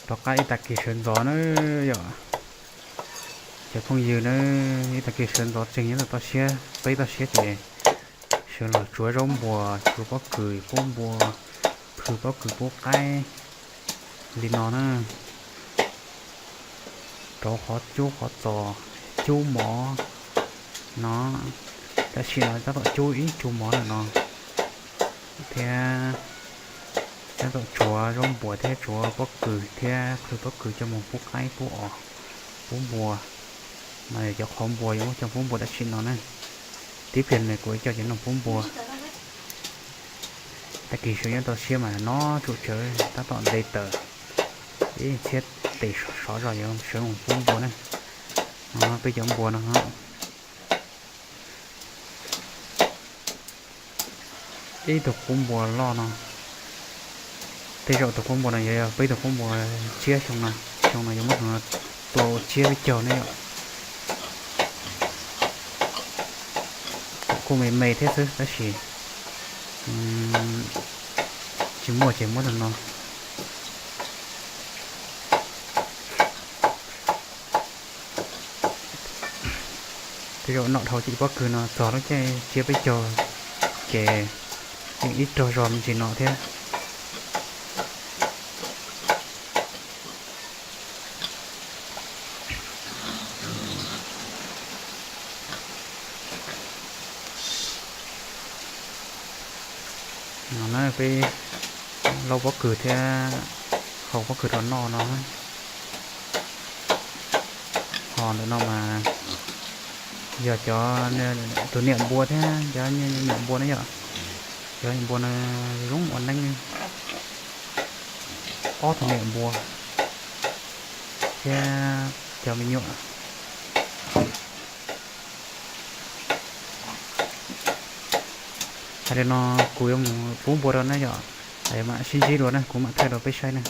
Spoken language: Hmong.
Rov qab ib tag kis sawv ntxov na yom, cov phooj ywg na, ib tag kis sawv ntxov tseem nyob toj siab, peb toj siab ces sawv los tsuav zaub npua, tsuav pob kws pub npua, phwj pob kws pub qaib li no na. Rau qhov cub qhov txos, cub mov no, tam sim no tab tom cub ib cub mov ntawm no thiab tab tom tsuav zaub npua thiab tsuav pob kws thiab phwj pob kws coj mus pub qaib pub os, pub npua. No yog cov qhov npua yuav muab coj pub npua tam sim no na. Tib pliag no kuv coj cov no pub npua. Tag kis sawv nyob toj siab mas no tsuj tsawv tab tom nte taws, ib txhiab tes sov zog yuav sawv mus pub npua na. No peb cov npua no, ib tug qub npua loj no, tej zaum tus qub npua no yog peb tug qub npua tshiab xyoo no, xyoo no yuav muab tus no tua ua tshiab peb caug ne yom. Kuj me me thiab xwb tab sis tsis muaj ces muab tus no. Tej zaum noj dhau cov pob kws no txog lub caij tshiab peb caug ces yeej ib rog zog me ntsis no thiab. No na peb lauj pob kws thiab hau pob kws rau noj no. Ho ntawm no mas yog cov, tus niam npua thiab cov nyuam npua na yom. Cov npua no zoo ua neeb, ob tug niam npua thiab cov me nyuam. Hais li no kuv yuav mus pub npua rau na yom, mam sib ntsib dua na, kuv mam thaij rau peb saib na.